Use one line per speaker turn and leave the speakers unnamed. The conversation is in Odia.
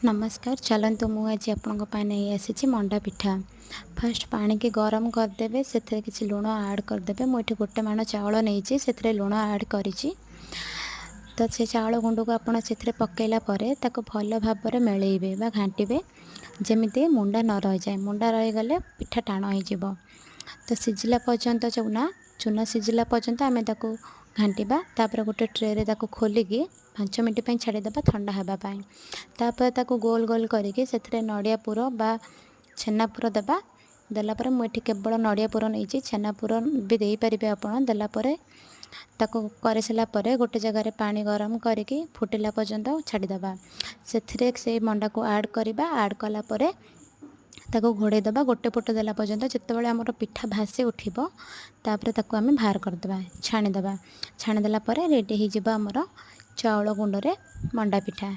ନମସ୍କାର, ଚାଲନ୍ତୁ, ମୁଁ ଆଜି ଆପଣଙ୍କ ପାଇଁ ନେଇ ଆସିଛି ମଣ୍ଡା ପିଠା। ଫାଷ୍ଟ ପାଣିକି ଗରମ କରିଦେବେ, ସେଥିରେ କିଛି ଲୁଣ ଆଡ଼୍ କରିଦେବେ। ମୁଁ ଏଠି ଗୋଟେ ମାଣ ଚାଉଳ ନେଇଛି, ସେଥିରେ ଲୁଣ ଆଡ଼୍ କରିଛି। ତ ସେ ଚାଉଳ ଗୁଣ୍ଡକୁ ଆପଣ ସେଥିରେ ପକାଇଲା ପରେ ତାକୁ ଭଲ ଭାବରେ ମେଳେଇବେ ବା ଘାଣ୍ଟିବେ, ଯେମିତି ମୁଣ୍ଡା ନ ରହିଯାଏ। ମୁଣ୍ଡା ରହିଗଲେ ପିଠା ଟାଣ ହେଇଯିବ। ତ ସିଝିଲା ପର୍ଯ୍ୟନ୍ତ, ଚୁନା ଚୁନା ସିଝିଲା ପର୍ଯ୍ୟନ୍ତ ଆମେ ତାକୁ ଘାଣ୍ଟିବା। ତାପରେ ଗୋଟେ ଟ୍ରେରେ ତାକୁ ଖୋଲିକି 5 ମିନିଟ୍ ପାଇଁ ଛାଡ଼ିଦେବା ଥଣ୍ଡା ହେବା ପାଇଁ। ତାପରେ ତାକୁ ଗୋଲ ଗୋଲ କରିକି ସେଥିରେ ନଡ଼ିଆ ପୁର ବା ଛେନା ପୁର ଦେବା। ଦେଲା ପରେ, ମୁଁ ଏଠି କେବଳ ନଡ଼ିଆ ପୁର ନେଇଛି, ଛେନା ପୁର ବି ଦେଇପାରିବେ ଆପଣ। ଦେଲା ପରେ, ତାକୁ କରିସାରିଲା ପରେ ଗୋଟେ ଜାଗାରେ ପାଣି ଗରମ କରିକି ଫୁଟିଲା ପର୍ଯ୍ୟନ୍ତ ଛାଡ଼ିଦେବା। ସେଥିରେ ସେଇ ମଣ୍ଡାକୁ ଆଡ଼୍ କରିବା। ଆଡ଼୍ କଲା ପରେ ତାକୁ ଘୋଡ଼େଇ ଦେବା ଗୋଟେ ଫୁଟ ଦେଲା ପର୍ଯ୍ୟନ୍ତ। ଯେତେବେଳେ ଆମର ପିଠା ଭାସି ଉଠିବ, ତାପରେ ତାକୁ ଆମେ ବାହାର କରିଦେବା, ଛାଣିଦେବା। ଛାଣିଦେଲା ପରେ ରେଡ଼ି ହେଇଯିବ ଆମର ଚାଉଳ ଗୁଣ୍ଡରେ ମଣ୍ଡା ପିଠା।